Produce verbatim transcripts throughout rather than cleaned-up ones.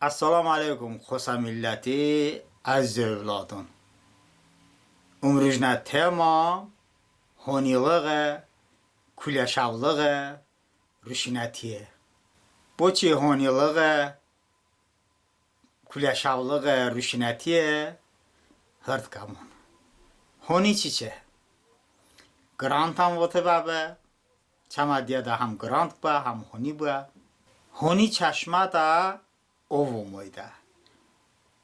Əssəlamu əleykum, xosə milləti, əziz övladon. Imrujnə tema honilığe, kuləşəvlığe, ruşinətiye. Boçi honilığe, kuləşəvlığe, ruşinətiye hırd kəmon? Honi çiçe? Qırantən vote bəbe, çəmə diyədə həm qırant bıə, həm honi bıə. Honi çəşmədə ov omeydə.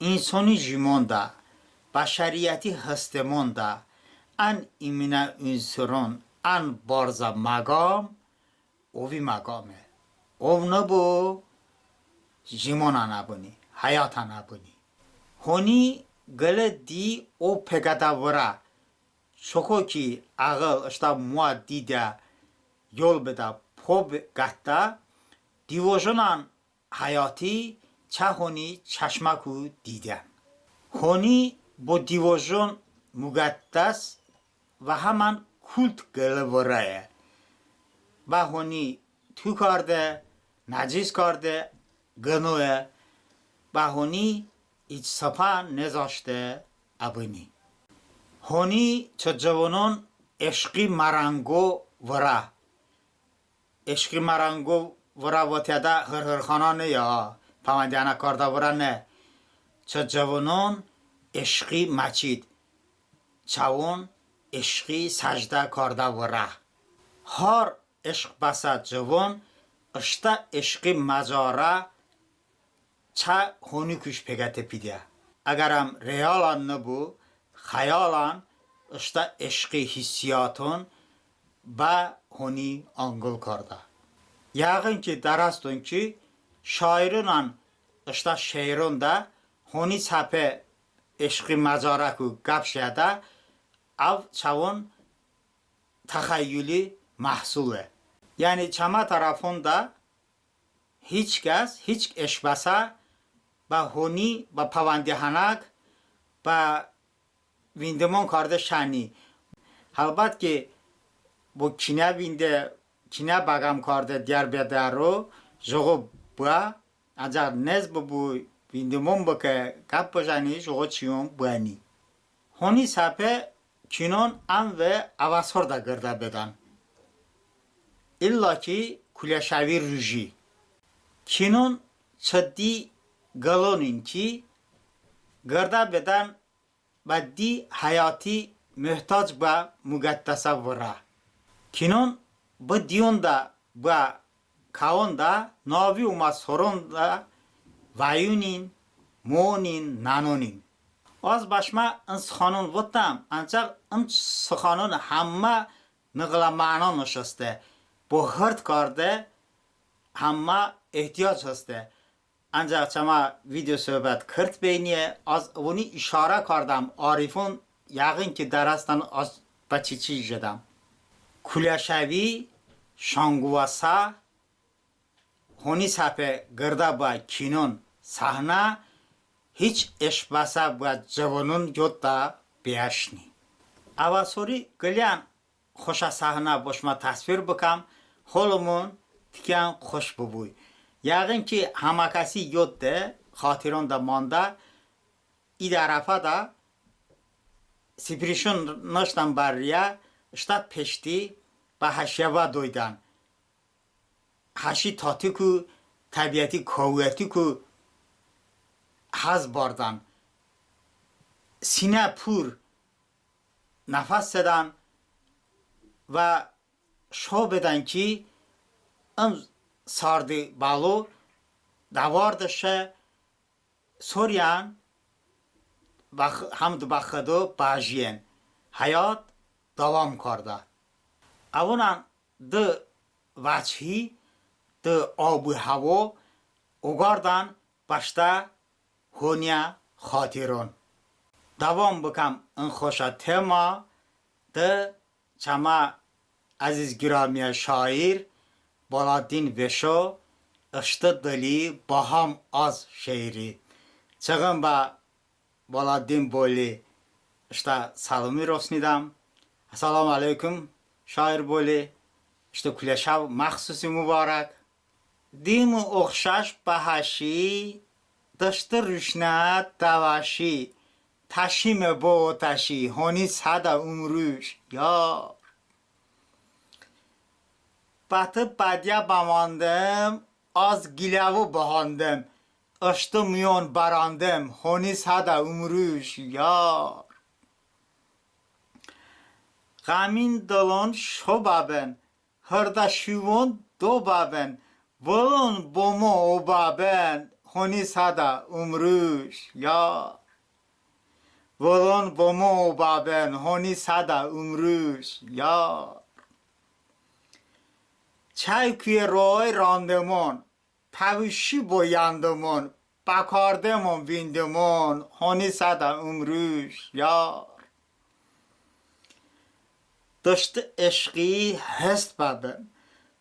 İnsoni jimonədə, bəşəriyyəti hıstemonədə ən iminə unsuron ən barzə məqam ovi məqame. Ov nıbu, jimonən əbıni, həyotən əbıni. Honi qılə di ov peqədə vırə, çoko ki əğıl ıştə moə didə, yol bedə, po be-, qətdə, divojonən həyoti çə honi çəşməku didən. Honi bo divojon muqəddəs və həmən kult qılə vırəye. Bə honi tu karde, nəcis karde, qınoye, bə honi hiç sıpə nezaşte əbıni. Honi çı cıvonon eşqi mərənqo vırə. Eşqi mərənqo vırə voteyədə hırhırxanə ne ya, pəvəndiyənə kardə vırə ne. Çı cıvonon eşqi məçid, çəvon eşqi səcdə kardə vırə. Har eşq bəsə cıvon ıştə eşqi məcorə çə honikuş peqəte pidə. Əqərəm realən nıbu, xəyalən ıştə eşqi hissiyoton bə honi anqıl kardə. Yəğın ki dərəsdon ki, şaironən ıştə şeironədə honi səpe eşqi məcorəku qəp jədə, əv çəvon təxəyyüli məhsule. Yəni çəmə tərəfonədə hiç kəs, hiç eşqbəsə bə honi, bə pəvəndi hənək, bə vindemon karde şəni. Həlbət ki, bo kinə vinde, kinə bəqəm karde diyər bedəro, jıqo bıə, əncəx nez bıbu, vindemon bıkə, qəp bıjəni, jıqo çiyon bıəni. Honi səpe kinon ən ve əvəsorədə qırdə bedən. İlla ki kuləşəvi ruji. Kinon çı di qılonin ki, qırdə bedən bə di həyoti möhtoc bə muqəddəsə vırə. Kinon bı diyonədə bə kəonədə navi omə soronədə vəyunin, monin, nənonin. Az bəşmə ın sıxanon votəm, əncəx ın sıxanon həmmə nığılə məno nışıste, bo hırd karde həmmə ehtiyoc hıste. Əncəx çəmə video söhbət kırt beyniye, az əvoni işarə kardəm, arifon yəğın ki dərəsdən az bə çiçi jedəm. Kuləşəvi şanquvəsə honi səpe qırdə bıə kinon səhnə hiç eşqbəsə bıə cıvonon yodədə beəşni. Əvəsori qıləyən xoşə səhnə bo şımə təsvir bıkəm, holımon tikən xoş bıbuy. Yəğın ki həmə kəsi yodədə, xatironədə mandə, id ərəfədə sipirişon nıştən bə riyə, ıştə peşti bə həşiyəvə doydən. Həşi tatiku, təbiəti koviyyətiku həz bardən. Sinə pur nəfəs sedən və şo bedən ki, ım sardi bəlo dəvarde şe, soriyən bə X-, həmd bə Xıdo bəjiyen, həyot dəvom kardə. Əvonən dı vəchi, dı obu həvo oqardən bəştə honiyə xatiron. Dəvom bıkəm ın xoşə tema, dı çəmə əziz qiramiyə şair Baladdin Veşo ıştı dıli baham az şeiri. Çığın bə Baladdin Boli ıştə səlomi rosnidəm. Əssəlamu əleykum, şair Boli. Iştı kuləşəv məxsusi mubarək. Dimi oxşəş bə həşi, Dıştı ruşnə dəvəşi, təşime bo otəşi, honi sədə ımruj, yar. Bətı bədyə bəmandım, az giləvo bəhandım, ıştı miyon bərəndım, honi sədə ımruj, yar. Ğəmin dılon şo bəbın, hırdə şuvon do bəbın, vılon bo mı o bəbın, honi sədə ımruj, yar. Vılon bo mı o bəbın, honi sədə ımruj, yar. Çəy kuye roy randımon, pəvışi bo yandımon, bəkardımon vindımon, honi sədə ımruj, yar. Dıştı eşqi hıst bəbım,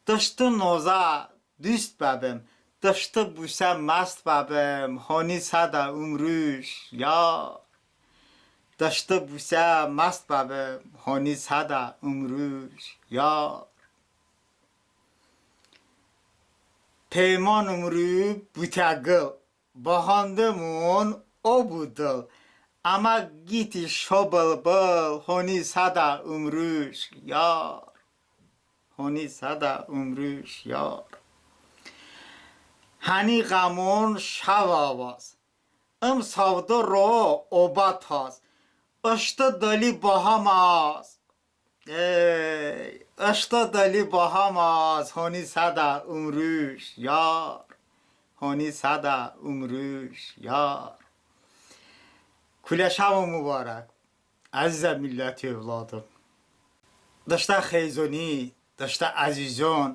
dıştı nozə dust bəbım, dıştı busə məst bəbım, honi sədə ımruj, yar. Dıştı busə məst bəbım, honi sədə ımruj, yar. Peyman ımru butə qıl, bəhandımon o bu dıl, əmə qiti şo bılbıl, honi sədə ımruj, yar. Honi sədə ımruj, yar. Həni ğəmon şəv avaz, ım savdo ro obə taz, ıştı dıli bəhəmaz. Ey, ıştı dıli bəhəmaz, honi sədə ımruj, yar. Honi sədə ımruj, yar. Kulə şəvon mubarək, əzizə milləti övladım. Dıştə xeyzoni, dıştə əzizon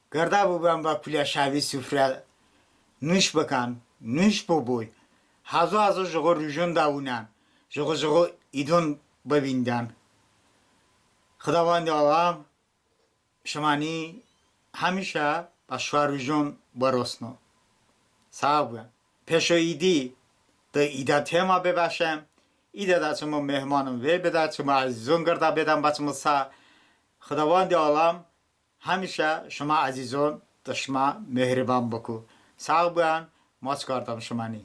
qırdə bıbən bə kulə şəvi sufrə, nuş bıkən, nuş bıboy, həzo-həzo jıqo rujon dəvonən, jıqo-jıqo idon bıvindən. Xıdavəndi-aləm şıməni həmişə bə şoə rujon bırosno. Sağ bıbən. Peşo idi dı idə tema bebəşəm, idədə çımı mehmonım vey bedə, çımı əzizon qırdə bedən bə çımı sə. Xıdavəndi-aləm həmişə şımə əzizon de şımə mehribon bıko. Sağ bıbən, maç kardəm şıməni.